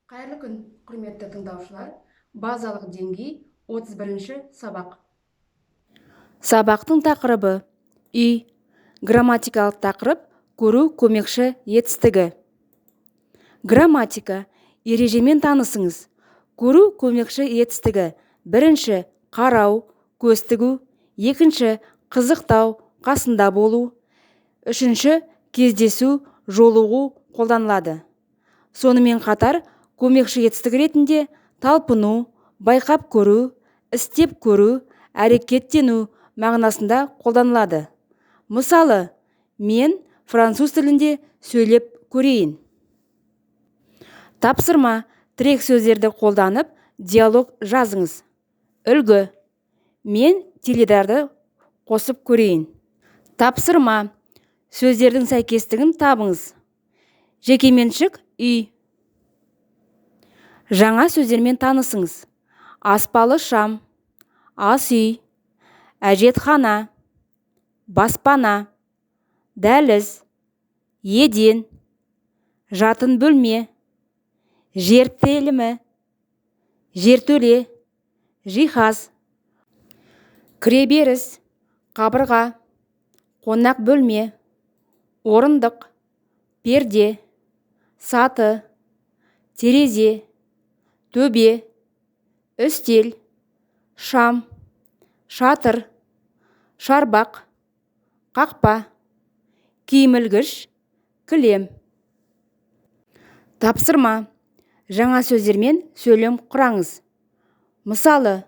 Қайырлы күн, құрметті тыңдаушылар! Базалық деңгей, 31 сабақ. Сабақтың тақырыбы: үй. Грамматикалық тақырып: көру көмекші етістігі. Грамматика ережемен танысыңыз. Көру көмекші етістігі: бірінші – қарау, көз тігу; екінші – қызықтау, қасында болу; үшінші – кездесу, жолығу қолданылады. Сонымен қатар көмекші етістік ретінде талпыну, байқап көру, істеп көру, әрекеттену мағынасында қолданылады. Мысалы, мен француз тілінде сөйлеп көрейін. Тапсырма: тірек сөздерді қолданып, диалог жазыңыз. Үлгі: мен теледидарды қосып көрейін. Тапсырма: сөздердің сәйкестігін табыңыз. Жекеменшік үй. Жаңа сөздермен танысыңыз: аспалы шам, ас үй, әжетхана, баспана, дәліз, еден, жатын бөлме, жер телімі, жертөле, жиһаз, кіреберіс, қабырға, қонақ бөлме, орындық, перде, саты, терезе, төбе, үстел, шам, шатыр, шарбақ, қақпа, киім ілгіш, кілем. Тапсырма: жаңа сөздермен сөйлем құраңыз. Мысалы,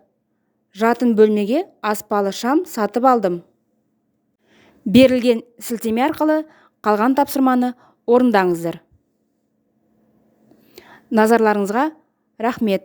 жатын бөлмеге аспалы шам сатып алдым. Берілген сілтеме арқылы қалған тапсырманы орындаңыздар. Назарларыңызға рахмет!